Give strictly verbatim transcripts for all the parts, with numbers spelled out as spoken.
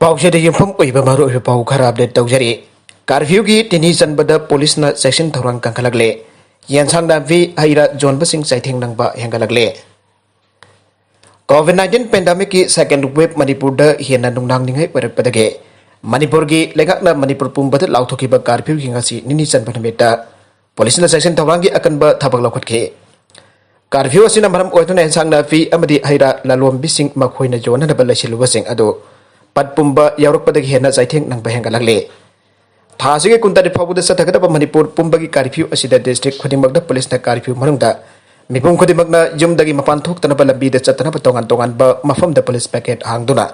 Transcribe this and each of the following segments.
ꯄꯥꯎꯁꯤꯗ ꯌꯨꯝꯐꯝ ꯑꯣꯏꯕ ꯃꯔꯨꯑꯣꯏꯕ ꯄꯥꯎ ꯈꯔ ꯑꯞꯗꯦꯠ ꯇꯧꯖꯔꯤ꯫ ꯀꯥꯔꯐ꯭ꯌꯨꯒꯤ ꯅꯤꯅꯤ ꯆꯟꯕꯗ ꯄꯨꯂꯤꯁꯅ ꯆꯦꯛꯁꯤꯟ ꯊꯧꯔꯥꯡ ꯀꯟꯈꯠꯂꯛꯂꯦ꯫ ꯌꯦꯟꯁꯥꯡ ꯅꯥꯄꯤ, ꯍꯩ ꯔꯥ ꯌꯣꯟꯕꯁꯤꯡ ꯆꯩꯊꯦꯡ ꯅꯪꯕ ꯍꯦꯟꯒꯠꯂꯛꯂꯦ꯫ ꯀꯣꯚꯤꯗ ꯅꯥꯏꯟꯇꯤꯟ ꯄꯦꯟꯗꯥꯃꯤꯛꯀꯤ ꯁꯦꯀꯦꯟ ꯋꯦꯕ ꯃꯅꯤꯄꯨꯔꯗ ꯍꯦꯟꯅ ꯅꯨꯡꯅꯥꯡꯅꯤꯡꯉꯥꯏ ꯑꯣꯏꯔꯛꯄꯗꯒꯤ ꯃꯅꯤꯄꯨꯔꯒꯤ ꯂꯩꯉꯥꯛꯅ ꯃꯅꯤꯄꯨꯔ ꯄꯨꯝꯕꯗ ꯂꯥꯎꯊꯣꯛꯈꯤꯕ ꯀꯥꯔꯐ꯭ꯌꯨꯒꯤ ꯉꯁꯤ ꯅꯤꯅꯤ ꯆꯟꯕ ꯅꯨꯃꯤꯠꯇ ꯄꯨꯂꯤꯁꯅ ꯆꯦꯛꯁꯤꯟ ꯊꯧꯔꯥꯡꯒꯤ ꯑꯀꯟꯕ ꯊꯕꯛ ꯂꯧꯈꯠꯈꯤ꯫ ꯀꯥꯔꯐ꯭ꯌꯨ ꯑꯁꯤꯅ ꯃꯔꯝ ꯑꯣꯏꯗꯨꯅ ꯏꯟꯁꯥꯡ ꯅꯥꯄꯤ ꯑꯃꯗꯤ ꯍꯩ ꯔꯥ ꯂꯂꯣꯟꯕꯤꯁꯤꯡ ꯃꯈꯣꯏꯅ ꯌꯣꯟꯅꯅꯕ ꯂꯩꯁꯤꯜꯂꯨꯕꯁꯤꯡ ꯑꯗꯨ ꯄꯠ ꯄꯨꯝꯕ ꯌꯥꯎꯔꯛꯄꯗꯒꯤ ꯍꯦꯟꯅ ꯆꯩꯊꯦꯡ ꯅꯪꯕ ꯍꯦꯟꯒꯠꯂꯛꯂꯤ꯫ ꯊꯥ ꯑꯁꯤꯒꯤ ꯀꯨꯟꯇꯔꯦꯠ ꯐꯥꯎꯕꯗ ꯆꯠꯊꯒꯗꯕ ꯃꯅꯤꯄꯨꯔ ꯄꯨꯝꯕꯒꯤ ꯀꯥꯔꯐ꯭ꯌꯨ ꯑꯁꯤꯗ ꯗꯤꯁꯇ꯭ꯔꯤꯛ ꯈꯨꯗꯤꯡꯃꯛꯇ ꯄꯨꯂꯤꯁꯅ ꯀꯥꯔꯐ꯭ꯌꯨ ꯃꯅꯨꯡꯗ ꯃꯤꯄꯨꯝ ꯈꯨꯗꯤꯡꯃꯛꯅ ꯌꯨꯝꯗꯒꯤ ꯃꯄꯥꯟ ꯊꯣꯛꯇꯅꯕ ꯂꯝꯕꯤꯗ ꯆꯠꯇꯅꯕ ꯇꯣꯉꯥꯟ ꯇꯣꯉꯥꯟꯕ ꯃꯐꯝꯗ ꯄꯨꯂꯤꯁ ꯄꯦꯀꯦꯠ ꯍꯥꯡꯗꯨꯅ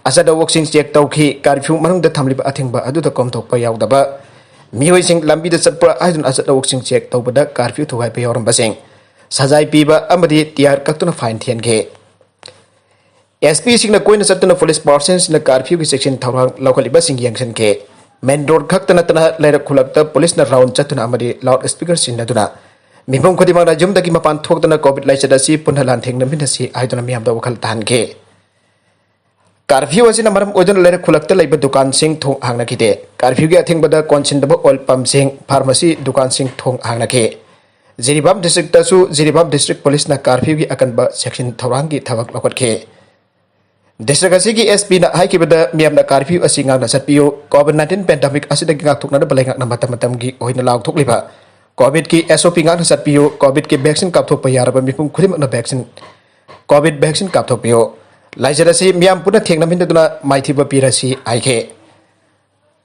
ꯑꯆꯠ ꯑꯋꯣꯛꯁꯤꯡ ꯆꯦꯛ ꯇꯧꯈꯤ꯫ ꯀꯥꯔꯐ꯭ꯌꯨ ꯃꯅꯨꯡꯗ ꯊꯝꯂꯤꯕ ꯑꯊꯤꯡꯕ ꯑꯗꯨꯗ ꯀꯣꯝꯊꯣꯛꯄ ꯌꯥꯎꯗꯕ ꯃꯤꯑꯣꯏꯁꯤꯡ ꯂꯝꯕꯤꯗ ꯆꯠꯄ꯭ꯔꯥ ꯍꯥꯏꯗꯨꯅ ꯑꯆꯠ ꯑꯋꯣꯛꯁꯤꯡ ꯆꯦꯛ ꯇꯧꯕꯗ ꯀꯥꯔꯐ꯭ꯌꯨ ꯊꯨꯒꯥꯏꯕ ꯌꯥꯎꯔꯝꯕꯁꯤꯡ ꯁꯖꯥꯏ ꯄꯤꯕ ꯑꯃꯗꯤ ꯇꯤꯌꯥꯔ ꯀꯛꯇꯨꯅ ꯐꯥꯏꯟ ꯊꯤꯍꯟꯈꯤ꯫ ꯑꯦꯁ ꯄꯤꯁꯤꯡꯅ ꯀꯣꯏꯅ ꯆꯠꯇꯨꯅ ꯄꯨꯂꯤꯁ ꯄꯥꯔꯁꯟꯁꯤꯡꯅ ꯀꯥꯔꯐ꯭ꯌꯨꯒꯤ ꯆꯦꯛꯁꯤꯟ ꯊꯧꯔꯥꯡ ꯂꯧꯈꯠꯂꯤꯕꯁꯤꯡ ꯌꯦꯡꯁꯤꯟꯈꯤ꯫ ꯃꯦꯟ ꯔꯣꯗ ꯈꯛꯇ ꯅꯠꯇꯅ ꯂꯩꯔꯛ ꯈꯨꯜꯂꯛꯇ ꯄꯨꯂꯤꯁꯅ ꯔꯥꯎꯟ ꯆꯠꯇꯨꯅ ꯑꯃꯗꯤ ꯂꯥꯎꯗ ꯁ꯭ꯄꯤꯀꯔ ꯁꯤꯖꯤꯟꯅꯗꯨꯅ ꯃꯤꯄꯨꯝ ꯈꯨꯗꯤꯡꯃꯛꯅ ꯌꯨꯝꯗꯒꯤ ꯃꯄꯥꯟ ꯊꯣꯛꯇꯅ ꯀꯣꯚꯤꯗ ꯂꯥꯏꯆꯠ ꯑꯁꯤ ꯄꯨꯟꯅ ꯂꯥꯟꯊꯦꯡꯅꯃꯤꯟꯅꯁꯤ ꯍꯥꯏꯗꯨꯅ ꯃꯤꯌꯥꯝꯗ ꯋꯥꯈꯜ ꯇꯥꯍꯟꯈꯤ꯫ ꯀꯥꯔꯐ꯭ꯌꯨ ꯑꯁꯤꯅ ꯃꯔꯝ ꯑꯣꯏꯗꯨꯅ ꯂꯩꯔꯛ ꯈꯨꯜꯂꯛꯇ ꯂꯩꯕ ꯗꯨꯀꯥꯟꯁꯤꯡ ꯊꯣꯡ ꯍꯥꯡꯅꯈꯤꯗꯦ꯫ ꯀꯥꯔꯐ꯭ꯌꯨꯒꯤ ꯑꯊꯤꯡꯕꯗ ꯀꯣꯟꯁꯤꯟꯗꯕ ꯑꯣꯏꯜ ꯄꯝꯁꯤꯡ, ꯐꯥꯔꯃꯥꯁꯤ ꯗꯨꯀꯥꯟꯁꯤꯡ ꯊꯣꯡ ꯍꯥꯡꯅꯈꯤ꯫ ꯖꯤꯔꯤꯕꯥꯝ ꯗꯤꯁꯇ꯭ꯔꯤꯛꯇꯁꯨ ꯖꯤꯔꯤꯕꯥꯝ ꯗꯤꯁꯇ꯭ꯔꯤꯛ ꯄꯨꯂꯤꯁꯅ ꯀꯥꯔꯐ꯭ꯌꯨꯒꯤ ꯑꯀꯟꯕ ꯆꯦꯛꯁꯤꯟ ꯊꯧꯔꯥꯡꯒꯤ ꯊꯕꯛ ꯂꯧꯈꯠꯈꯤ꯫ ꯗꯤꯁꯇ꯭ꯔꯤꯛ ꯑꯁꯤꯒꯤ ꯑꯦꯁ ꯄꯤꯅ ꯍꯥꯏꯈꯤꯕꯗ, ꯃꯤꯌꯥꯝꯅ ꯀꯥꯔꯐ꯭ꯌꯨ ꯑꯁꯤ ꯉꯥꯛꯅ ꯆꯠꯄꯤꯌꯨ, ꯀꯣꯚꯤꯗ ꯅꯥꯏꯟꯇꯤꯟ ꯄꯦꯟꯗꯥꯃꯤꯛ ꯑꯁꯤꯗꯒꯤ ꯉꯥꯛꯊꯣꯛꯅꯅꯕ ꯂꯩꯉꯥꯛꯅ ꯃꯇꯝ ꯃꯇꯝꯒꯤ ꯑꯣꯏꯅ ꯂꯥꯎꯊꯣꯛꯂꯤꯕ ꯀꯣꯚꯤꯗꯀꯤ ꯑꯦꯁ ꯑꯣ ꯄꯤ ꯉꯥꯛꯅ ꯆꯠꯄꯤꯌꯨ, ꯀꯣꯚꯤꯗꯀꯤ ꯚꯦꯛꯁꯤꯟ ꯀꯥꯞꯊꯣꯛꯄ ꯌꯥꯔꯕ ꯃꯤꯄꯨꯝ ꯈꯨꯗꯤꯡꯃꯛꯅ ꯚꯦꯛꯁꯤꯟ, ꯀꯣꯚꯤꯗ ꯚꯦꯛꯁꯤꯟ ꯀꯥꯞꯊꯣꯛꯄꯤꯌꯨ, ꯂꯥꯏꯆꯠ ꯑꯁꯤ ꯃꯤꯌꯥꯝ ꯄꯨꯟꯅ ꯊꯦꯡꯅꯃꯤꯟꯅꯗꯨꯅ ꯃꯥꯏꯊꯤꯕ ꯄꯤꯔꯁꯤ ꯍꯥꯏꯈꯤ꯫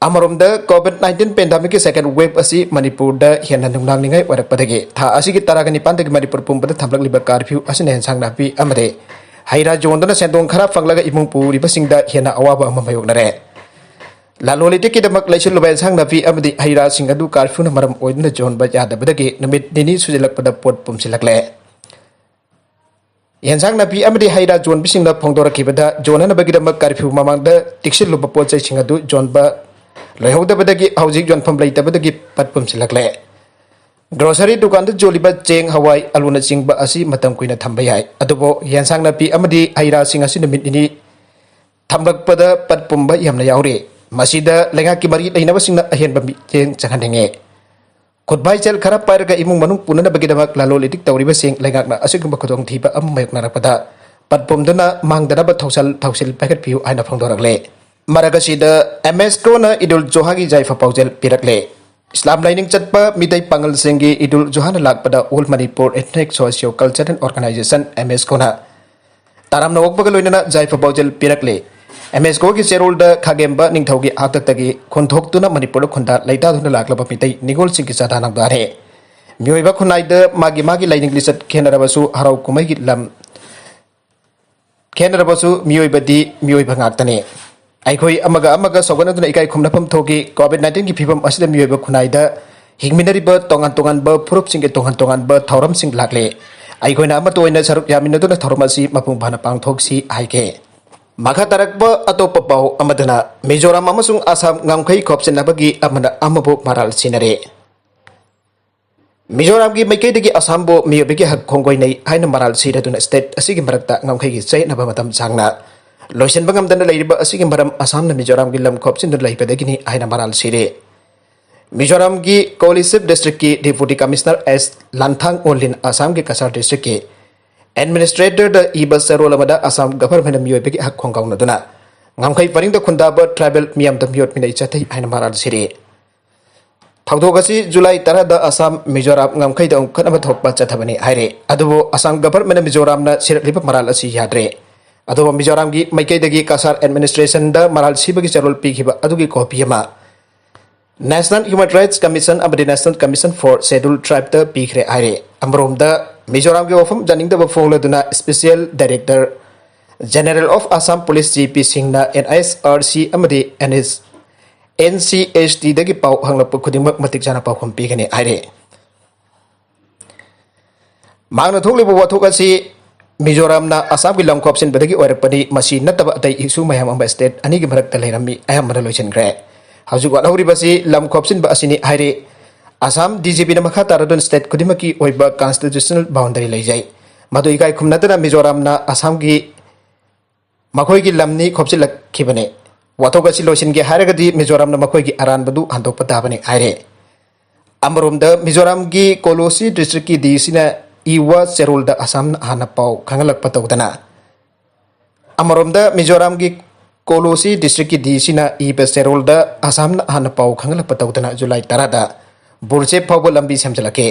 ꯑꯃꯔꯣꯝꯗ, ꯀꯣꯚꯤꯗ ꯅꯥꯏꯟꯇꯤꯟ ꯄꯦꯟꯗꯥꯃꯤꯛꯀꯤ ꯁꯦꯀꯦꯟ ꯋꯦꯕ ꯑꯁꯤ ꯃꯅꯤꯄꯨꯔꯗ ꯍꯦꯟꯅ ꯅꯨꯡꯅꯥꯡꯅꯤꯡꯉꯥꯏ ꯑꯣꯏꯔꯛꯄꯗꯒꯤ ꯊꯥ ꯑꯁꯤꯒꯤ ꯇꯔꯥꯒ ꯅꯤꯄꯥꯟꯗꯒꯤ ꯃꯅꯤꯄꯨꯔ ꯄꯨꯝꯕꯗ ꯊꯝꯂꯛꯂꯤꯕ ꯀꯥꯔꯐ꯭ꯌꯨ ꯑꯁꯤꯅ ꯑꯦꯟꯁꯥꯡ ꯅꯥꯄꯤ ꯑꯃꯗꯤ ꯍꯩ ꯔꯥ ꯌꯣꯟꯗꯨꯅ ꯁꯦꯟꯗꯣꯡ ꯈꯔ ꯐꯪꯂꯒ ꯏꯃꯨꯡ ꯄꯨꯔꯤꯕꯁꯤꯡꯗ ꯍꯦꯟꯅ ꯑꯋꯥꯕ ꯑꯃ ꯃꯥꯌꯣꯛꯅꯔꯦ꯫ ꯂꯂꯣꯟ ꯏꯇꯤꯛꯀꯤꯗꯃꯛ ꯂꯩꯁꯤꯜꯂꯨꯕ ꯑꯦꯟꯁꯥꯡ ꯅꯥꯄꯤ ꯑꯃꯗꯤ ꯍꯩ ꯔꯥꯁꯤꯡ ꯑꯗꯨ ꯀꯥꯔꯐ꯭ꯌꯨꯅ ꯃꯔꯝ ꯑꯣꯏꯗꯨꯅ ꯌꯣꯟꯕ ꯌꯥꯗꯕꯗꯒꯤ ꯅꯨꯃꯤꯠ ꯅꯤꯅꯤ ꯁꯨꯖꯤꯜꯂꯛꯄꯗ ꯄꯣꯠ ꯄꯨꯝꯁꯤꯜꯂꯛꯂꯦ꯫ ꯌꯦꯟꯁꯥꯡ ꯅꯥꯄꯤ ꯑꯃꯗꯤ ꯍꯩ ꯔꯥ ꯌꯣꯟꯕꯁꯤꯡꯅ ꯐꯣꯡꯗꯣꯔꯛꯈꯤꯕꯗ, ꯌꯣꯟꯅꯅꯕꯒꯤꯗꯃꯛ ꯀꯥꯔꯐ꯭ꯌꯨ ꯃꯃꯥꯡꯗ ꯇꯤꯛꯁꯤꯜꯂꯨꯕ ꯄꯣꯠ ꯆꯩꯁꯤꯡ ꯑꯗꯨ ꯌꯣꯟꯕ ꯂꯣꯏꯍꯧꯗꯕꯗꯒꯤ ꯍꯧꯖꯤꯛ ꯌꯣꯟꯐꯝ ꯂꯩꯇꯕꯗꯒꯤ ꯄꯠ ꯄꯨꯝꯁꯤꯜꯂꯛꯂꯦ꯫ ꯒ꯭ꯔꯣꯁꯔꯤ ꯗꯨꯀꯥꯟꯗ ꯌꯣꯜꯂꯤꯕ ꯆꯦꯡ, ꯍꯋꯥꯏ, ꯑꯂꯨꯅꯆꯤꯡꯕ ꯑꯁꯤ ꯃꯇꯝ ꯀꯨꯏꯅ ꯊꯝꯕ ꯌꯥꯏ, ꯑꯗꯨꯕꯨ ꯌꯦꯟꯁꯥꯡ ꯅꯥꯄꯤ ꯑꯃꯗꯤ ꯍꯩ ꯔꯥꯁꯤꯡ ꯑꯁꯤ ꯅꯨꯃꯤꯠ ꯅꯤꯅꯤ ꯊꯝꯂꯛꯄꯗ ꯄꯠ ꯄꯨꯝꯕ ꯌꯥꯝꯅ ꯌꯥꯎꯔꯤ꯫ ꯃꯁꯤꯗ ꯂꯩꯉꯥꯛꯀꯤ ꯃꯔꯤ ꯂꯩꯅꯕꯁꯤꯡꯅ ꯑꯍꯦꯟꯕ ꯃꯤꯠꯌꯦꯡ ꯆꯪꯍꯟꯅꯤꯡꯉꯤ꯫ ꯈꯨꯠꯕꯥꯏ ꯆꯦꯜ ꯈꯔ ꯄꯥꯏꯔꯒ ꯏꯃꯨꯡ ꯃꯅꯨꯡ ꯄꯨꯅꯅꯕꯒꯤꯗꯃꯛ ꯂꯂꯣꯟ ꯏꯇꯤꯛ ꯇꯧꯔꯤꯕꯁꯤꯡ ꯂꯩꯉꯥꯛꯅ ꯑꯁꯤꯒꯨꯝꯕ ꯈꯨꯗꯣꯡꯊꯤꯕ ꯑꯃ ꯃꯥꯌꯣꯛꯅꯔꯛꯄꯗ ꯄꯠ ꯄꯨꯝꯗꯨꯅ ꯃꯥꯡꯗꯅꯕ ꯊꯧꯁꯥꯜ ꯊꯧꯁꯤꯜ ꯄꯥꯏꯈꯠꯄꯤꯌꯨ ꯍꯥꯏꯅ ꯐꯣꯡꯗꯣꯔꯛꯂꯦ꯫ ꯃꯔꯛ ꯑꯁꯤꯗ ꯑꯦꯝ ꯑꯦꯁ ꯀꯣꯅ ꯏꯗꯨꯜ ꯖꯨꯍꯥꯒꯤ ꯌꯥꯏꯐ ꯄꯥꯎꯖꯦꯜ ꯄꯤꯔꯛꯂꯦ꯫ ꯏꯁꯂꯥꯝ ꯂꯥꯏꯅꯤꯡ ꯆꯠꯄ ꯃꯤꯇꯩ ꯄꯥꯉꯜꯁꯤꯡꯒꯤ ꯏꯗꯨꯜ ꯖꯨꯍꯥꯅ ꯂꯥꯛꯄꯗ All Manipur Ethnic Socio Cultural Organization, M S ꯀꯣꯅ ꯇꯔꯥꯝꯅ ꯑꯣꯛꯄꯒ ꯂꯣꯏꯅꯅ ꯌꯥꯏꯐ ꯄꯥꯎꯖꯦꯜ ꯄꯤꯔꯛꯂꯤ꯫ ꯑꯦꯝ ꯑꯦꯁ ꯀꯣꯒꯤ ꯆꯦꯔꯣꯜꯗ ꯈꯥꯒꯦꯝꯕ ꯅꯤꯡꯊꯧꯒꯤ ꯍꯥꯛꯇꯛꯇꯒꯤ ꯈꯣꯟꯊꯣꯛꯇꯨꯅ ꯃꯅꯤꯄꯨꯔꯗ ꯈꯨꯟꯗꯥ ꯂꯩꯇꯥꯗꯨꯅ ꯂꯥꯛꯂꯕ ꯃꯤꯇꯩ ꯅꯤꯉꯣꯜꯁꯤꯡꯒꯤ ꯆꯥꯗꯥ ꯅꯥꯎꯗꯥꯅꯤ꯫ ꯃꯤꯑꯣꯏꯕ ꯈꯨꯟꯅꯥꯏꯗ ꯃꯥꯒꯤ ꯃꯥꯒꯤ ꯂꯥꯏꯅꯤꯡ ꯂꯤꯆꯠ ꯈꯦꯠꯅꯔꯕꯁꯨ ꯍꯔꯥꯎ ꯀꯨꯝꯍꯩꯒꯤ ꯂꯝ ꯈꯦꯠꯅꯔꯕꯁꯨ ꯃꯤꯑꯣꯏꯕꯗꯤ ꯃꯤꯑꯣꯏꯕ ꯉꯥꯛꯇꯅꯤ꯫ ꯑꯩꯈꯣꯏ ꯑꯃꯒ ꯑꯃꯒ ꯁꯧꯒꯠꯅꯗꯨꯅ ꯏꯀꯥꯏ ꯈꯨꯝꯅꯐꯝ ꯊꯣꯛꯏ꯫ ꯀꯣꯚꯤꯗ ꯅꯥꯏꯟꯇꯤꯟꯒꯤ ꯐꯤꯕꯝ ꯑꯁꯤꯗ ꯃꯤꯑꯣꯏꯕ ꯈꯨꯟꯅꯥꯏꯗ ꯍꯤꯡꯃꯤꯟꯅꯔꯤꯕ ꯇꯣꯉꯥꯟ ꯇꯣꯉꯥꯟꯕ ꯐꯨꯔꯨꯞꯁꯤꯡꯒꯤ ꯇꯣꯉꯥꯟ ꯇꯣꯉꯥꯟꯕ ꯊꯧꯔꯝꯁꯤꯡ ꯂꯥꯛꯂꯦ꯫ ꯑꯩꯈꯣꯏꯅ ꯑꯃꯠꯇ ꯑꯣꯏꯅ ꯁꯔꯨꯛ ꯌꯥꯃꯤꯟꯅꯗꯨꯅ ꯊꯧꯔꯝ ꯑꯁꯤ ꯃꯄꯨꯡ ꯐꯥꯅ ꯄꯥꯡꯊꯣꯛꯁꯤ ꯍꯥꯏꯈꯤ꯫ ꯃꯈꯥ ꯇꯥꯔꯛꯄ ꯑꯇꯣꯞꯄ ꯄꯥꯎ ꯑꯃꯗꯅ ꯃꯤꯖꯣꯔꯥꯝ ꯑꯃꯁꯨꯡ ꯑꯁꯥꯝ ꯉꯝꯈꯩ ꯈꯣꯞꯆꯤꯟꯅꯕꯒꯤ ꯑꯃꯅ ꯑꯃꯕꯨ ꯃꯔꯥꯜ ꯁꯤꯟꯅꯔꯦ꯫ ꯃꯤꯖꯣꯔꯥꯝꯒꯤ ꯃꯥꯏꯀꯩꯗꯒꯤ ꯑꯁꯥꯝꯕꯨ ꯃꯤꯑꯣꯏꯕꯒꯤ ꯍꯛ ꯈꯣꯡꯒꯣꯏꯅꯩ ꯍꯥꯏꯅ ꯃꯔꯥꯜ ꯁꯤꯔꯗꯨꯅ ꯁ꯭ꯇꯦꯠ ꯑꯁꯤꯒꯤ ꯃꯔꯛꯇ ꯉꯝꯈꯩꯒꯤ ꯆꯌꯦꯠꯅꯕ ꯃꯇꯝ ꯁꯥꯡꯅ ꯂꯣꯏꯁꯤꯟꯕ ꯉꯝꯗꯅ ꯂꯩꯔꯤꯕ ꯑꯁꯤꯒꯤ ꯃꯔꯝ ꯑꯁꯥꯝꯅ ꯃꯤꯖꯣꯔꯥꯝꯒꯤ ꯂꯝ ꯈꯣꯞꯆꯤꯟꯗꯨꯅ ꯂꯩꯕꯗꯒꯤꯅꯤ ꯍꯥꯏꯅ ꯃꯔꯥꯜ ꯁꯤꯔꯦ꯫ ꯃꯤꯖꯣꯔꯥꯝꯒꯤ ꯀꯣꯂꯤꯁꯤꯞ ꯗꯤꯁꯇ꯭ꯔꯤꯛꯀꯤ ꯗꯤꯄꯨꯇꯤ ꯀꯃꯤꯁꯅꯔ ꯑꯦꯁ ꯂꯥꯟꯊꯥꯡ ꯑꯣꯟꯂꯤꯟ ꯑꯁꯥꯝꯒꯤ ꯀꯁꯥꯔ ꯗꯤꯁꯇ꯭ꯔꯤꯛꯀꯤ ꯑꯦꯗꯃꯤꯅꯤꯁꯇ꯭ꯔꯦꯇꯔꯗ ꯏꯕ ꯆꯦꯔꯣꯜ ꯑꯃꯗ ꯑꯁꯥꯝ ꯒꯚꯔꯟꯃꯦꯟꯠꯅ ꯃꯤꯑꯣꯏꯕꯒꯤ ꯍꯛ ꯈꯣꯡꯒꯥꯎꯅꯗꯨꯅ ꯉꯝꯈꯩ ꯄꯔꯤꯡꯗ ꯈꯨꯟꯗꯥꯕ ꯇ꯭ꯔꯥꯏꯕꯦꯜ ꯃꯤꯌꯥꯝꯗ ꯃꯤꯑꯣꯠ ꯃꯤꯅꯩ ꯆꯠꯊꯩ ꯍꯥꯏꯅ ꯃꯔꯥꯜ ꯁꯤꯔꯦ꯫ ꯊꯧꯗꯣꯛ ꯑꯁꯤ ꯖꯨꯂꯥꯏ ꯇꯔꯥꯗ ꯑꯁꯥꯝ ꯃꯤꯖꯣꯔꯥꯝ ꯉꯝꯈꯩꯗ ꯑꯃꯨꯛ ꯈꯠꯅꯕ ꯊꯣꯛꯄ ꯆꯠꯊꯕꯅꯤ ꯍꯥꯏꯔꯤ꯫ ꯑꯗꯨꯕꯨ ꯑꯁꯥꯝ ꯒꯚꯔꯟꯃꯦꯟꯠꯅ ꯃꯤꯖꯣꯔꯥꯝꯅ ꯁꯤꯔꯛꯂꯤꯕ ꯃꯔꯥꯜ ꯑꯁꯤ ꯌꯥꯗ꯭ꯔꯦ꯫ ꯑꯗꯨꯕꯨ ꯃꯤꯖꯣꯔꯥꯝꯒꯤ ꯃꯥꯏꯀꯩꯗꯒꯤ ꯀꯁꯥꯔ ꯑꯦꯗꯃꯤꯅꯤꯁꯇ꯭ꯔꯦꯁꯟꯗ ꯃꯔꯥꯜ ꯁꯤꯕꯒꯤ ꯆꯦꯔꯣꯜ ꯄꯤꯈꯤꯕ ꯑꯗꯨꯒꯤ ꯀꯣꯄꯤ ꯑꯃ National Human Rights Commission ꯑꯃꯗꯤ National Commission for Scheduled Tribeꯇ ꯄꯤꯈ꯭ꯔꯦ ꯍꯥꯏꯔꯤ꯫ ꯑꯃꯔꯣꯝꯗ ꯃꯤꯖꯣꯔꯥꯝꯒꯤ ꯋꯥꯐꯝ ꯌꯥꯅꯤꯡꯗꯕ ꯐꯣꯡꯂꯗꯨꯅ Special Director General of Assam Police, G P ꯁꯤꯡꯅ ꯑꯦꯟ ꯑꯩꯆ ꯑꯥꯔ ꯁꯤ ꯑꯃꯗꯤ and S N C S ꯇꯤꯗꯒꯤ ꯄꯥꯎ ꯍꯪꯂꯛꯄ ꯈꯨꯗꯤꯡꯃꯛ ꯃꯇꯤꯛ ꯆꯥꯅ ꯄꯥꯎꯈꯨꯝ ꯄꯤꯒꯅꯤ ꯍꯥꯏꯔꯤ꯫ ꯃꯍꯥꯛꯅ ꯊꯣꯛꯂꯤꯕ ꯋꯥꯊꯣꯛ ꯑꯁꯤ ꯃꯤꯖꯣꯔꯥꯝꯅ ꯑꯁꯥꯝꯒꯤ ꯂꯝ ꯈꯣꯞꯆꯤꯟꯕꯗꯒꯤ ꯑꯣꯏꯔꯛꯄꯅꯤ, ꯃꯁꯤ ꯅꯠꯇꯕ ꯑꯇꯩ ꯏꯁꯨ ꯃꯌꯥꯝ ꯑꯃ ꯁ꯭ꯇꯦꯠ ꯑꯅꯤꯒꯤ ꯃꯔꯛꯇ ꯂꯩꯔꯝꯃꯤ, ꯑꯌꯥꯝꯕꯅ ꯂꯣꯏꯁꯤꯟꯈ꯭ꯔꯦ꯫ ꯍꯧꯖꯤꯛ ꯋꯥꯠꯍꯧꯔꯤꯕꯁꯤ ꯂꯝ ꯈꯣꯞꯆꯤꯟꯕ ꯑꯁꯤꯅꯤ ꯍꯥꯏꯔꯤ꯫ ꯑꯁꯥꯝ ꯗꯤ ꯖꯤ ꯄꯤꯅ ꯃꯈꯥ ꯇꯥꯔꯗꯨꯅ ꯁ꯭ꯇꯦꯠ ꯈꯨꯗꯤꯡꯃꯛꯀꯤ ꯑꯣꯏꯕ ꯀꯟꯁꯇꯤꯇ꯭ꯌꯨꯁꯅꯦꯜ ꯕꯥꯎꯟꯗꯔꯤ ꯂꯩꯖꯩ꯫ ꯃꯗꯨ ꯏꯀꯥꯏ ꯈꯨꯝꯅꯗꯅ ꯃꯤꯖꯣꯔꯥꯝꯅ ꯑꯁꯥꯝꯒꯤ ꯃꯈꯣꯏꯒꯤ ꯂꯝꯅꯤ ꯈꯣꯞꯆꯤꯜꯂꯛꯈꯤꯕꯅꯤ꯫ ꯋꯥꯊꯣꯛ ꯑꯁꯤ ꯂꯣꯏꯁꯤꯟꯒꯦ ꯍꯥꯏꯔꯒꯗꯤ ꯃꯤꯖꯣꯔꯥꯝꯅ ꯃꯈꯣꯏꯒꯤ ꯑꯔꯥꯟꯕꯗꯨ ꯍꯟꯗꯣꯛꯄ ꯇꯥꯕꯅꯤ ꯍꯥꯏꯔꯦ꯫ ꯑꯃꯔꯣꯝꯗ ꯃꯤꯖꯣꯔꯥꯝꯒꯤ ꯀꯣꯂꯣꯁꯤ ꯗꯤꯁꯇ꯭ꯔꯤꯛꯀꯤ ꯗꯤ ꯁꯤꯅ ꯏꯋ ꯆꯦꯔꯣꯜꯗ ꯑꯁꯥꯝꯅ ꯍꯥꯟꯅ ꯄꯥꯎ ꯈꯪꯍꯜꯂꯛꯄ ꯇꯧꯗꯅ ꯑꯃꯔꯣꯝꯗ ꯃꯤꯖꯣꯔꯥꯝꯒꯤ ꯀꯣꯂꯣꯁꯤ ꯗꯤꯁꯇ꯭ꯔꯤꯛꯀꯤ ꯗꯤ ꯁꯤꯅ ꯏꯕ ꯆꯦꯔꯣꯜꯗ ꯑꯁꯥꯝꯅ ꯍꯥꯟꯅ ꯄꯥꯎ ꯈꯪꯍꯜꯂꯛꯄ ꯇꯧꯗꯅ ꯖꯨꯂꯥꯏ ꯇꯔꯥꯗ ꯕꯨꯔꯆꯦꯞ ꯐꯥꯎꯕ ꯂꯝꯕꯤ ꯁꯦꯝꯖꯤꯜꯂꯛꯈꯤ꯫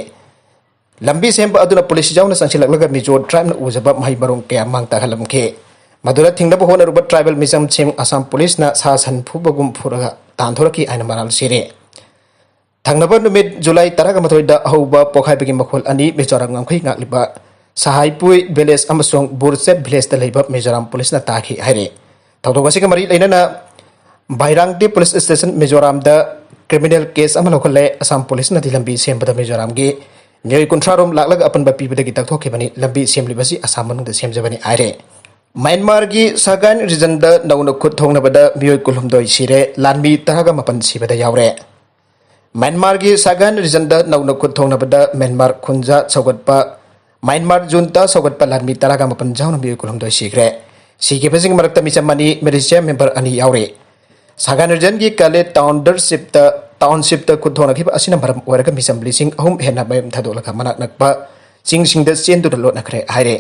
ꯂꯝꯕꯤ ꯁꯦꯝꯕ ꯑꯗꯨꯅ ꯄꯨꯂꯤꯁ ꯌꯥꯎꯅ ꯆꯪꯁꯤꯜꯂꯛꯂꯒ ꯃꯤꯖꯣ ꯇ꯭ꯔꯥꯏꯕꯅ ꯎꯖꯕ ꯃꯍꯩ ꯃꯔꯣꯡ ꯀꯌꯥ ꯃꯥꯡ ꯇꯥꯛꯍꯜꯂꯝꯈꯤ꯫ ꯃꯗꯨꯗ ꯊꯤꯡꯅꯕ ꯍꯣꯠꯅꯔꯨꯕ ꯇ꯭ꯔꯥꯏꯕꯦꯜ ꯃꯤꯆꯝꯁꯤꯡ ꯑꯁꯥꯝ ꯄꯨꯂꯤꯁꯅ ꯁꯥ ꯁꯟ ꯐꯨꯕꯒꯨꯝ ꯐꯨꯔꯒ ꯇꯥꯟꯊꯣꯔꯛꯈꯤ ꯍꯥꯏꯅ ꯃꯔꯥꯜ ꯁꯤꯔꯦ꯫ ꯊꯪꯅꯕ ꯅꯨꯃꯤꯠ ꯖꯨꯂꯥꯏ ꯇꯔꯥꯃꯥꯊꯣꯏꯗ ꯍꯧꯕ ꯄꯣꯈꯥꯏꯕꯒꯤ ꯃꯈꯣꯜ ꯑꯅꯤ ꯃꯤꯖꯣꯔꯥꯝ ꯉꯝꯈꯩ ꯉꯥꯛꯂꯤꯕ ꯁꯍꯥꯏꯄꯨꯏ ꯚꯤꯂꯦꯖ ꯑꯃꯁꯨꯡ ꯕꯨꯔꯆꯦꯠ ꯚꯤꯂꯦꯖꯇ ꯂꯩꯕ ꯃꯤꯖꯣꯔꯥꯝ ꯄꯨꯂꯤꯁꯅ ꯇꯥꯈꯤ ꯍꯥꯏꯔꯤ꯫ ꯊꯧꯗꯣꯛ ꯑꯁꯤꯒ ꯃꯔꯤ ꯂꯩꯅꯅ ꯚꯥꯏꯔꯥꯡꯇꯤ ꯄꯨꯂꯤꯁ ꯁ꯭ꯇꯦꯁꯟ ꯃꯤꯖꯣꯔꯥꯝꯗ ꯀ꯭ꯔꯤꯃꯤꯅꯦꯜ ꯀꯦꯁ ꯑꯃ ꯂꯧꯈꯠꯂꯦ꯫ ꯑꯁꯥꯝ ꯄꯨꯂꯤꯁꯅꯗꯤ ꯂꯝꯕꯤ ꯁꯦꯝꯕꯗ ꯃꯤꯖꯣꯔꯥꯝꯒꯤ ꯃꯤꯑꯣꯏ ꯀꯨꯟꯊ꯭ꯔꯥ ꯔꯣꯝ ꯂꯥꯛꯂꯒ ꯑꯄꯟꯕ ꯄꯤꯕꯗꯒꯤ ꯇꯛꯊꯣꯛꯈꯤꯕꯅꯤ꯫ ꯂꯝꯕꯤ ꯁꯦꯝꯂꯤꯕꯁꯤ ꯑꯁꯥꯝ ꯃꯅꯨꯡꯗ ꯁꯦꯝꯖꯕꯅꯤ ꯍꯥꯏꯔꯦ꯫ ꯃ꯭ꯌꯥꯟꯃꯥꯔꯒꯤ ꯁꯥꯒꯥꯏꯟ ꯔꯤꯖꯟꯗ ꯅꯧꯅ ꯈꯨꯠ ꯊꯣꯡꯅꯕꯗ ꯃꯤꯑꯣꯏ ꯀꯨꯟꯍꯨꯝꯗꯣꯏ ꯁꯤꯔꯦ, ꯂꯥꯟꯃꯤ ꯇꯔꯥꯒ ꯃꯥꯄꯟ ꯁꯤꯕꯗ ꯌꯥꯎꯔꯦ꯫ ꯃ꯭ꯌꯥꯟꯃꯥꯔꯒꯤ ꯁꯥꯒꯥꯏꯟ ꯔꯤꯖꯟꯗ ꯅꯧꯅ ꯈꯨꯠ ꯊꯣꯡꯅꯕꯗ ꯃ꯭ꯌꯥꯟꯃꯥꯔ ꯈꯨꯟꯖꯥ ꯁꯧꯒꯠꯄ, ꯃ꯭ꯌꯥꯟꯃꯥꯔ ꯖꯨꯟꯇꯥ ꯁꯧꯒꯠꯄ ꯂꯥꯟꯃꯤ ꯇꯔꯥꯒ ꯃꯥꯄꯟ ꯌꯥꯎꯅ ꯃꯤꯑꯣꯏ ꯀꯨꯟꯍꯨꯝꯗꯣꯏ ꯁꯤꯈ꯭ꯔꯦ꯫ ꯁꯤꯈꯤꯕꯁꯤꯡꯒꯤ ꯃꯔꯛꯇ ꯃꯤꯆꯝ ꯑꯅꯤ, ꯃꯤꯂꯤꯁꯤꯌꯥ ꯃꯦꯝꯕꯔ ꯑꯅꯤ ꯌꯥꯎꯔꯤ꯫ ꯁꯥꯒꯥꯏꯟ ꯔꯤꯖꯟꯒꯤ ꯀꯥꯂꯦ ꯇꯥꯎꯟꯗꯔꯁꯤꯞꯇ, ꯇꯥꯎꯟꯁꯤꯞꯇ ꯈꯨꯠ ꯊꯣꯡꯅꯈꯤꯕ ꯑꯁꯤꯅ ꯃꯔꯝ ꯑꯣꯏꯔꯒ ꯃꯤꯆꯝ ꯂꯤꯁꯤꯡ ꯑꯍꯨꯝ ꯍꯦꯟꯅ ꯃꯌꯨꯝ ꯊꯥꯗꯣꯛꯂꯒ ꯃꯅꯥꯛ ꯅꯛꯄ ꯆꯤꯡꯁꯤꯡꯗ ꯆꯦꯟꯗꯨꯅ ꯂꯣꯠꯅꯈ꯭ꯔꯦ ꯍꯥꯏꯔꯦ꯫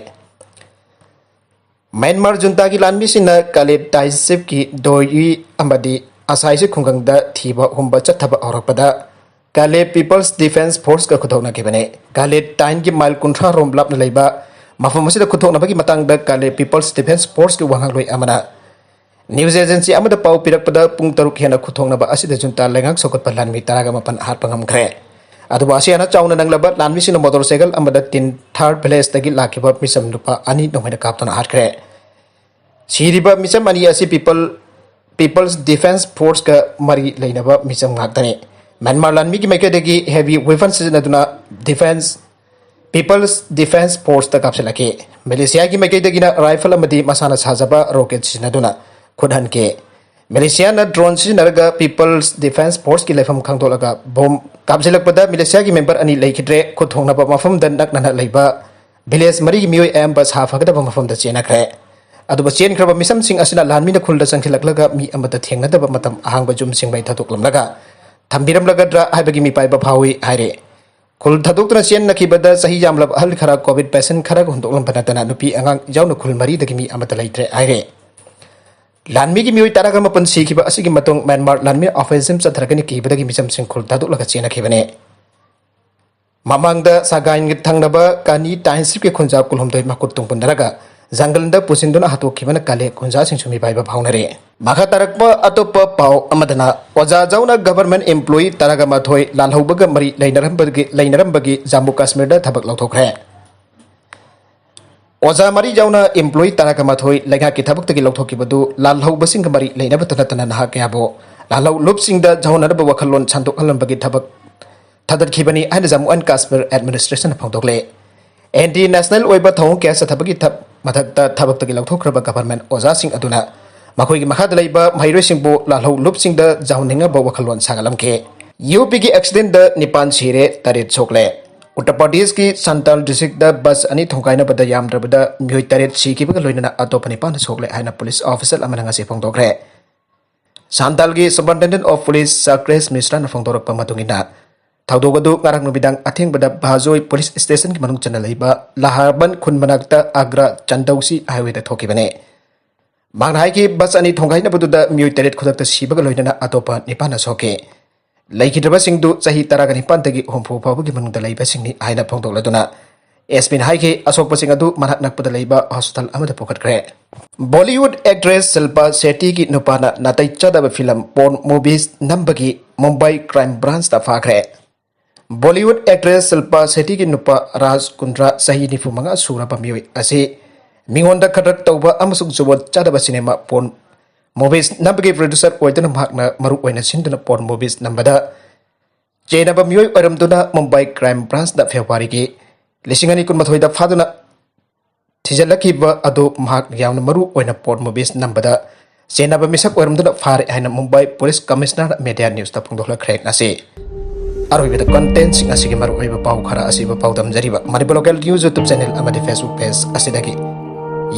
ꯃ꯭ꯌꯥꯟꯃꯥꯔ ꯖꯨꯟꯇꯥꯒꯤ ꯂꯥꯟꯃꯤꯁꯤꯡꯅ ꯀꯥꯂꯦ ꯇꯥꯏꯟꯁꯤꯞꯀꯤ ꯗꯣꯏꯌꯤ ꯑꯃꯗꯤ ꯑꯁꯥꯏꯁꯤ ꯈꯨꯡꯒꯪꯗ ꯊꯤꯕ ꯍꯨꯝꯕ ꯆꯠꯊꯕ ꯍꯧꯔꯛꯄꯗ ꯀꯥꯂꯦ ꯄꯤꯄꯜꯁ ꯗꯤꯐꯦꯟꯁ ꯐꯣꯔꯁꯀ ꯈꯨꯗꯣꯛꯅꯈꯤꯕꯅꯤ꯫ ꯀꯥꯂꯦ ꯇꯥꯏꯟꯒꯤ ꯃꯥꯏꯜ ꯀꯨꯟꯊ꯭ꯔꯥ ꯔꯣꯝ ꯂꯥꯞꯅ ꯂꯩꯕ ꯃꯐꯝ ꯑꯁꯤꯗ ꯈꯨꯗꯣꯛꯅꯕꯒꯤ ꯃꯇꯥꯡꯗ ꯀꯥꯂꯦ ꯄꯤꯄꯜꯁ ꯗꯤꯐꯦꯟꯁ ꯐꯣꯔꯁꯀꯤ ꯋꯥꯉꯥꯡꯂꯣꯏ ꯑꯃꯅ ꯅ꯭ꯌꯨꯁ ꯑꯦꯖꯦꯟꯁꯤ ꯑꯃꯗ ꯄꯥꯎ ꯄꯤꯔꯛꯄꯗ ꯄꯨꯡ ꯇꯔꯨꯛ ꯍꯦꯟꯅ ꯈꯨꯠꯊꯣꯛꯅꯕ ꯑꯁꯤꯗ ꯖꯨꯟꯇꯥ ꯂꯩꯉꯥꯛ ꯁꯧꯒꯠꯄ ꯂꯥꯟꯃꯤ ꯇꯔꯥꯒ ꯃꯥꯄꯟ ꯍꯥꯠꯄ ꯉꯝꯈ꯭ꯔꯦ꯫ ꯑꯗꯨꯕꯨ ꯑꯁꯤ ꯍꯦꯟꯅ ꯆꯥꯎꯅ ꯅꯪꯂꯕ ꯂꯥꯟꯃꯤꯁꯤꯡꯅ ꯃꯣꯇꯣꯔ ꯁꯥꯏꯀꯜ ꯑꯃꯗ ꯇꯤꯟ ꯊꯥꯔ ꯚꯤꯂꯦꯖꯇꯒꯤ ꯂꯥꯛꯈꯤꯕ ꯃꯤꯆꯝ ꯅꯨꯄꯥ ꯑꯅꯤ ꯅꯣꯡꯃꯩꯅ ꯀꯥꯞꯇꯨꯅ ꯍꯥꯠꯈ꯭ꯔꯦ꯫ ꯁꯤꯔꯤꯕ ꯃꯤꯆꯝ ꯑꯅꯤ ꯑꯁꯤ ꯄꯤꯄꯜ, ꯄꯤꯄꯜꯁ ꯗꯤꯐꯦꯟꯁ ꯐꯣꯔꯁꯀ ꯃꯔꯤ ꯂꯩꯅꯕ ꯃꯤꯆꯝ ꯉꯥꯛꯇꯅꯤ꯫ ꯃ꯭ꯌꯥꯟꯃꯥꯔ ꯂꯥꯟꯃꯤꯒꯤ ꯃꯥꯏꯀꯩꯗꯒꯤ ꯍꯦꯚꯤ ꯋꯦꯄꯟ ꯁꯤꯖꯤꯟꯅꯗꯨꯅ ꯗꯤꯐꯦꯟꯁ, ꯄꯤꯄꯜꯁ ꯗꯤꯐꯦꯟꯁ ꯐꯣꯔꯁꯇ ꯀꯥꯞꯁꯤꯜꯂꯛꯈꯤ꯫ ꯃꯦꯂꯦꯁꯤꯌꯥꯒꯤ ꯃꯥꯏꯀꯩꯗꯒꯤꯅ ꯔꯥꯏꯐꯜ ꯑꯃꯗꯤ ꯃꯁꯥꯅ ꯁꯥꯖꯕ ꯔꯣꯀꯦꯠ ꯁꯤꯖꯤꯟꯅꯗꯨꯅ ꯈꯨꯠꯍꯟꯈꯤ꯫ ꯃꯦꯂꯦꯁꯤꯌꯥꯅ ꯗ꯭ꯔꯣꯟ ꯁꯤꯖꯤꯟꯅꯔꯒ ꯄꯤꯄꯜꯁ ꯗꯤꯐꯦꯟꯁ ꯐꯣꯔꯁꯀꯤ ꯂꯩꯐꯝ ꯈꯪꯗꯣꯛꯂꯒ ꯕꯣꯝ ꯀꯥꯞꯁꯤꯜꯂꯛꯄꯗ ꯃꯦꯂꯦꯁꯤꯌꯥꯒꯤ ꯃꯦꯝꯕꯔ ꯑꯅꯤ ꯂꯩꯈꯤꯗ꯭ꯔꯦ꯫ ꯈꯨꯠ ꯊꯣꯡꯅꯕ ꯃꯐꯝꯗ ꯅꯛꯅꯅ ꯂꯩꯕ ꯚꯤꯂꯦꯖ ꯃꯔꯤꯒꯤ ꯃꯤꯑꯣꯏ ꯑꯌꯥꯝꯕ ꯁꯥ ꯐꯒꯗꯕ ꯃꯐꯝꯗ ꯆꯦꯟꯅꯈ꯭ꯔꯦ꯫ ꯑꯗꯨꯕꯨ ꯆꯦꯟꯈ꯭ꯔꯕ ꯃꯤꯁꯝꯁꯤꯡ ꯑꯁꯤꯅ ꯂꯥꯟꯃꯤꯅ ꯈꯨꯜꯗ ꯆꯪꯁꯤꯜꯂꯛꯂꯒ ꯃꯤ ꯑꯃꯠꯇ ꯊꯦꯡꯅꯗꯕ ꯃꯇꯝ ꯑꯍꯥꯡꯕ ꯌꯨꯝꯁꯤꯡ ꯃꯩ ꯊꯥꯗꯣꯛꯂꯝꯂꯒ ꯊꯝꯕꯤꯔꯝꯂꯒꯗ꯭ꯔꯥ ꯍꯥꯏꯕꯒꯤ ꯃꯤꯄꯥꯏꯕ ꯐꯥꯎꯏ ꯍꯥꯏꯔꯦ꯫ ꯈꯨꯜ ꯊꯥꯗꯣꯛꯇꯨꯅ ꯆꯦꯟꯅꯈꯤꯕꯗ ꯆꯍꯤ ꯌꯥꯝꯂꯕ ꯑꯍꯜ ꯈꯔ, ꯀꯣꯚꯤꯗ ꯄꯦꯁꯦꯟ ꯈꯔꯒ ꯍꯨꯟꯗꯣꯛꯂꯝꯕ ꯅꯠꯇꯅ ꯅꯨꯄꯤ ꯑꯉꯥꯡ ꯌꯥꯎꯅ ꯈꯨꯜ ꯃꯔꯤꯗꯒꯤ ꯃꯤ ꯑꯃꯠꯇ ꯂꯩꯇ꯭ꯔꯦ ꯍꯥꯏꯔꯦ꯫ ꯂꯥꯟꯃꯤꯒꯤ ꯃꯤꯑꯣꯏ ꯇꯔꯥꯒ ꯃꯥꯄꯟ ꯁꯤꯈꯤꯕ ꯑꯁꯤꯒꯤ ꯃꯇꯨꯡ ꯃ꯭ꯌꯥꯟꯃꯥꯔ ꯂꯥꯟꯃꯤ ꯑꯣꯄꯔꯦꯁꯟ ꯆꯠꯊꯔꯒꯅꯤ ꯀꯤꯕꯗꯒꯤ ꯃꯤꯆꯝꯁꯤꯡ ꯈꯨꯜ ꯊꯥꯗꯣꯛꯂꯒ ꯆꯦꯟꯅꯈꯤꯕꯅꯤ꯫ ꯃꯃꯥꯡꯗ ꯁꯥꯒꯥꯏꯟꯒꯤ ꯊꯪꯅꯕ ꯀꯥꯅꯤ ꯇꯥꯎꯟꯁꯤꯞꯀꯤ ꯈꯨꯟꯖꯥ ꯀꯨꯟꯍꯨꯝꯗꯣꯏ ꯃꯈꯨꯠ ꯇꯨꯝꯄꯨꯟꯅꯔꯒ ꯖꯪꯒꯜꯗ ꯄꯨꯁꯤꯟꯗꯨꯅ ꯍꯥꯠꯇꯣꯛꯈꯤꯕꯅ ꯀꯜꯂꯦ, ꯈꯨꯟꯖꯥꯁꯤꯡꯁꯨ ꯃꯤꯄꯥꯏꯕ ꯐꯥꯎꯅꯔꯦ꯫ ꯃꯈꯥ ꯇꯥꯔꯛꯄ ꯑꯇꯣꯞꯄ ꯄꯥꯎ ꯑꯃꯗꯅ ꯑꯣꯖꯥ ꯖꯥꯎꯅ ꯒꯚꯔꯟꯃꯦꯟꯠ ꯑꯦꯝꯄ꯭ꯂꯣꯌꯤ ꯇꯔꯥꯒ ꯃꯥꯊꯣꯏ ꯂꯥꯜꯍꯧꯕꯒ ꯃꯔꯤ ꯂꯩꯅꯔꯝꯕꯒꯤ, ꯂꯩꯅꯔꯝꯕꯒꯤ ꯖꯝꯃꯨ ꯀꯥꯁꯃꯤꯔꯗ ꯊꯕꯛ ꯂꯧꯊꯣꯛꯈ꯭ꯔꯦ꯫ ꯑꯣꯖꯥ ꯃꯔꯤ ꯌꯥꯎꯅ ꯑꯦꯝꯄ꯭ꯂꯣꯌꯤ ꯇꯔꯥꯒ ꯃꯥꯊꯣꯏ ꯂꯩꯉꯥꯛꯀꯤ ꯊꯕꯛꯇꯒꯤ ꯂꯧꯊꯣꯛꯈꯤꯕꯗꯨ ꯂꯥꯜꯍꯧꯕꯁꯤꯡꯒ ꯃꯔꯤ ꯂꯩꯅꯕꯇ ꯅꯠꯇꯅ ꯅꯍꯥ ꯀꯌꯥꯕꯨ ꯂꯥꯜꯍꯧ ꯂꯨꯞꯁꯤꯡꯗ ꯌꯥꯎꯍꯟꯅꯅꯕ ꯋꯥꯈꯜꯂꯣꯟ ꯁꯟꯗꯣꯛꯍꯜꯂꯝꯕꯒꯤ ꯊꯕꯛ ꯊꯥꯗꯠꯈꯤꯕꯅꯤ ꯍꯥꯏꯅ ꯖꯝꯃꯨ ꯑꯦꯟ ꯀꯥꯁꯃꯤꯔ ꯑꯦꯗꯃꯤꯅꯤꯁꯇ꯭ꯔꯦꯁꯟꯅ ꯐꯣꯡꯗꯣꯛꯂꯦ꯫ ꯑꯦꯟꯇꯤ ꯅꯦꯁꯅꯦꯜ ꯑꯣꯏꯕ ꯊꯧꯑꯣꯡ ꯀꯌꯥ ꯆꯠꯊꯕꯒꯤ ꯊ-, ꯃꯊꯛꯇ ꯊꯕꯛꯇꯒꯤ ꯂꯧꯊꯣꯛꯈ꯭ꯔꯕ ꯒꯚꯔꯟꯃꯦꯟꯠ ꯑꯣꯖꯥꯁꯤꯡ ꯑꯗꯨꯅ ꯃꯈꯣꯏꯒꯤ ꯃꯈꯥꯗ ꯂꯩꯕ ꯃꯍꯩꯔꯣꯏꯁꯤꯡꯕꯨ ꯂꯥꯜꯍꯧ ꯂꯨꯞꯁꯤꯡꯗ ꯌꯥꯎꯍꯟꯅꯤꯡꯅꯕ ꯋꯥꯈꯜꯂꯣꯟ ꯁꯥꯒꯠꯂꯝꯈꯤ꯫ ꯌꯨ ꯄꯤꯒꯤ ꯑꯦꯛꯁꯤꯗꯦꯟꯠꯗ ꯅꯤꯄꯥꯟ ꯁꯤꯔꯦ, ꯇꯔꯦꯠ ꯁꯣꯛꯂꯦ꯫ ꯎꯠꯇꯔ ꯄ꯭ꯔꯗꯦꯁꯀꯤ ꯁꯟꯇꯥꯜ ꯗꯤꯁꯇ꯭ꯔꯤꯛꯇ ꯕꯁ ꯑꯅꯤ ꯊꯣꯡꯒꯥꯏꯅꯕꯗ ꯌꯥꯝꯗ꯭ꯔꯕꯗ ꯃꯤꯑꯣꯏ ꯇꯔꯦꯠ ꯁꯤꯈꯤꯕꯒ ꯂꯣꯏꯅꯅ ꯑꯇꯣꯞꯄ ꯅꯤꯄꯥꯟ ꯁꯣꯛꯂꯦ ꯍꯥꯏꯅ ꯄꯨꯂꯤꯁ ꯑꯣꯐꯤꯁꯤꯌꯦꯜ ꯑꯃꯅ ꯉꯁꯤ ꯐꯣꯡꯗꯣꯛꯈ꯭ꯔꯦ꯫ ꯁꯟꯇꯥꯜꯒꯤ ꯁꯨꯄꯔꯤꯟꯇꯦꯟꯗꯦꯟꯠ ꯑꯣꯐ ꯄꯨꯂꯤꯁ ꯆꯥꯀ꯭ꯔꯦꯁ ꯃꯤꯁ꯭ꯔꯥꯅ ꯐꯣꯡꯗꯣꯔꯛꯄ ꯃꯇꯨꯡ ꯏꯟꯅ, ꯊꯧꯗꯣꯛ ꯑꯗꯨ ꯉꯔꯥꯡ ꯅꯨꯃꯤꯗꯥꯡ ꯑꯊꯦꯡꯕꯗ ꯚꯥꯖꯣꯏ ꯄꯨꯂꯤꯁ ꯁ꯭ꯇꯦꯁꯟꯒꯤ ꯃꯅꯨꯡ ꯆꯟꯅ ꯂꯩꯕ ꯂꯍꯥꯔꯕꯟ ꯈꯨꯟ ꯃꯅꯥꯛꯇ ꯑꯒ꯭ꯔꯥ ꯆꯟꯗꯧꯁꯤ ꯍꯥꯏꯋꯦꯗ ꯊꯣꯛꯈꯤꯕꯅꯤ꯫ ꯃꯍꯥꯛꯅ ꯍꯥꯏꯈꯤ, ꯕꯁ ꯑꯅꯤ ꯊꯣꯡꯒꯥꯏꯅꯕꯗꯨꯗ ꯃꯤꯑꯣꯏ ꯇꯔꯦꯠ ꯈꯨꯗꯛꯇ ꯁꯤꯕꯒ ꯂꯣꯏꯅꯅ ꯑꯇꯣꯞꯄ ꯅꯤꯄꯥꯟꯅ ꯁꯣꯛꯈꯤ꯫ ꯂꯩꯈꯤꯗ꯭ꯔꯕꯁꯤꯡꯗꯨ ꯆꯍꯤ ꯇꯔꯥꯒ ꯅꯤꯄꯥꯟꯗꯒꯤ ꯍꯨꯝꯐꯨ ꯐꯥꯎꯕꯒꯤ ꯃꯅꯨꯡꯗ ꯂꯩꯕꯁꯤꯡꯅꯤ ꯍꯥꯏꯅ ꯐꯣꯡꯗꯣꯛꯂꯗꯨꯅ, ꯑꯦꯁ ꯄꯤꯅ ꯍꯥꯏꯈꯤ, ꯑꯁꯣꯛꯄꯁꯤꯡ ꯑꯗꯨ ꯃꯅꯥꯛ ꯅꯛꯄꯗ ꯂꯩꯕ ꯍꯣꯁꯄꯤꯇꯥꯜ ꯑꯃꯗ ꯄꯨꯈꯠꯈ꯭ꯔꯦ꯫ ꯕꯣꯂꯤꯋꯨꯗ ꯑꯦꯛꯇ꯭ꯔꯦꯁ ꯁꯤꯜꯄꯥ ꯁꯦꯇꯤꯒꯤ ꯅꯨꯄꯥꯅ ꯅꯥꯇꯩ ꯆꯥꯗꯕ ꯐꯤꯂꯝ, ꯄꯣꯔꯟ ꯃꯨꯚꯤꯁ ꯅꯝꯕꯒꯤ ꯃꯨꯝꯕꯥꯏ ꯀ꯭ꯔꯥꯏꯝ ꯕ꯭ꯔꯥꯟꯆꯇ ꯐꯥꯈ꯭ꯔꯦ꯫ ꯕꯣꯂꯤꯋꯨꯗ ꯑꯦꯛꯇ꯭ꯔꯦꯁ ꯁꯤꯜꯄꯥ ꯁꯦꯇꯤꯒꯤ ꯅꯨꯄꯥ ꯔꯥꯖ ꯀꯨꯟꯗ꯭ꯔꯥ, ꯆꯍꯤ ꯅꯤꯐꯨ ꯃꯉꯥ ꯁꯨꯔꯕ ꯃꯤꯑꯣꯏ ꯑꯁꯤ ꯃꯤꯉꯣꯟꯗ ꯈꯗ꯭ꯔꯛ ꯇꯧꯕ ꯑꯃꯁꯨꯡ ꯖꯨꯒꯣꯠ ꯆꯥꯗꯕ ꯁꯤꯅꯦꯃꯥ, ꯄꯣꯔꯟ ꯃꯨꯚꯤꯁ ꯅꯝꯕꯒꯤ ꯄ꯭ꯔꯣꯗ꯭ꯌꯨꯁꯔ ꯑꯣꯏꯗꯨꯅ ꯃꯍꯥꯛꯅ ꯃꯔꯨ ꯑꯣꯏꯅ ꯁꯤꯟꯗꯨꯅ ꯄꯣꯔꯟ ꯃꯨꯚꯤꯁ ꯅꯝꯕꯗ ꯆꯦꯟꯅꯕ ꯃꯤꯑꯣꯏ ꯑꯣꯏꯔꯝꯗꯨꯅ ꯃꯨꯝꯕꯥꯏ ꯀ꯭ꯔꯥꯏꯝ ꯕ꯭ꯔꯥꯟꯆꯅ ꯐꯦꯕ꯭ꯔꯨꯋꯥꯔꯤꯒꯤ ꯂꯤꯁꯤꯡ ꯑꯅꯤ ꯀꯨꯟꯃꯥꯊꯣꯏꯗ ꯐꯥꯗꯨꯅ ꯊꯤꯖꯤꯜꯂꯛꯈꯤꯕ ꯑꯗꯨ ꯃꯍꯥꯛ ꯌꯥꯝꯅ ꯃꯔꯨ ꯑꯣꯏꯅ ꯄꯣꯔꯟ ꯃꯨꯚꯤꯁ ꯅꯝꯕꯗ ꯆꯦꯟꯅꯕ ꯃꯤꯁꯛ ꯑꯣꯏꯔꯝꯗꯨꯅ ꯐꯥꯔꯦ ꯍꯥꯏꯅ ꯃꯨꯝꯕꯥꯏ ꯄꯨꯂꯤꯁ ꯀꯃꯤꯁꯅꯔꯅ ꯃꯦꯗꯤꯌꯥ ꯅ꯭ꯌꯨꯁꯇ ꯐꯣꯡꯗꯣꯛꯂꯛꯈ꯭ꯔꯦ ꯉꯁꯤ꯫ ꯑꯔꯣꯏꯕꯗ ꯀꯟꯇꯦꯟꯠꯁꯤꯡ ꯑꯁꯤꯒꯤ ꯃꯔꯨꯑꯣꯏꯕ ꯄꯥꯎ ꯈꯔ ꯑꯁꯤꯕꯨ ꯄꯥꯎꯗꯝꯖꯔꯤꯕ ꯃꯅꯤꯄꯨꯔ ꯂꯣꯀꯦꯜ ꯅ꯭ꯌꯨꯁ ꯌꯨꯇ꯭ꯌꯨꯕ ꯆꯦꯅꯦꯜ ꯑꯃꯗꯤ ꯐꯦꯁꯕꯨꯛ ꯄꯦꯖ ꯑꯁꯤꯗꯒꯤ꯫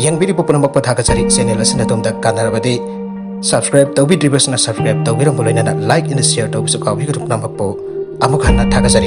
ꯌꯦꯡꯕꯤꯔꯤꯕ ꯄꯨꯝꯅꯃꯛꯄꯨ ꯊꯥꯒꯠꯆꯔꯤ꯫ ꯆꯦꯅꯦꯜ ꯑꯁꯤꯅ ꯑꯗꯣꯝꯗ ꯀꯥꯟꯅꯔꯕꯗꯤ subscribe ꯇꯧꯕꯤꯗ꯭ꯔꯤꯕꯁꯤꯅ subscribe ꯇꯧꯕꯤꯔꯝꯕ ꯂꯣꯏꯅꯅ like and share ꯇꯧꯕꯁꯨ ꯀꯥꯎꯕꯤꯒꯅꯨ꯫ ꯄꯨꯝꯅꯃꯛꯄꯨ ꯑꯃꯨꯛ ꯍꯟꯅ ꯊꯥꯒꯠꯆꯔꯤ꯫